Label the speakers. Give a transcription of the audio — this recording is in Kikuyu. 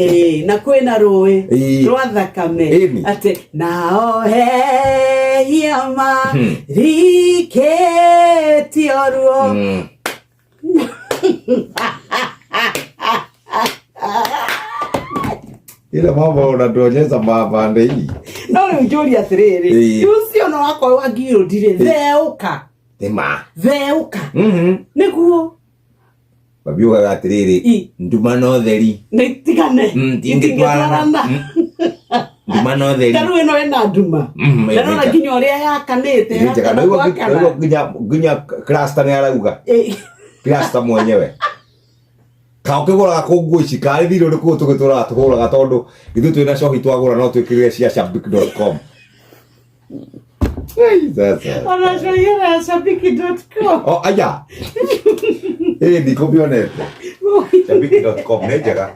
Speaker 1: Ĩĩ, na kwĩna rũĩ rwa thakame.
Speaker 2: Ĩni.
Speaker 1: Atĩ nao ehia marikĩtio ruo.
Speaker 2: Ile mambo unatuonyesha mapande hii.
Speaker 1: No rĩu njũria atĩrĩrĩ, ũcio no wakorwo wa ngirũndi rĩ, theũka.
Speaker 2: Nĩma.
Speaker 1: Theũka. Nĩguo.
Speaker 2: Mabiugaga atĩrĩrĩ, nduma na ũtheri
Speaker 1: nĩ tigane.
Speaker 2: Itingĩtwarana. Nduma na ũtheri.
Speaker 1: Ta rĩu ĩno ĩna nduma. Na nona nginya ũrĩa yakanĩte.
Speaker 2: Nĩ njega.
Speaker 1: Yakana
Speaker 2: Naigua
Speaker 1: gwakana.
Speaker 2: naigua nginya cluster nĩ arauga. Cluster mwenyewe. Ka ũkĩgũraga kũ nguo ici karĩ thirĩ ũrĩkũ tũgĩtũraga tũgũraga tondũ ithuĩ twĩna cohi twagũra no twĩkĩrĩre cia shabik.com. Ei, sasa.
Speaker 1: Ona cohi ya shabiki.com.
Speaker 2: Oh, aya. Ĩ ndikũmĩonete. Shabiki.com nĩ njega.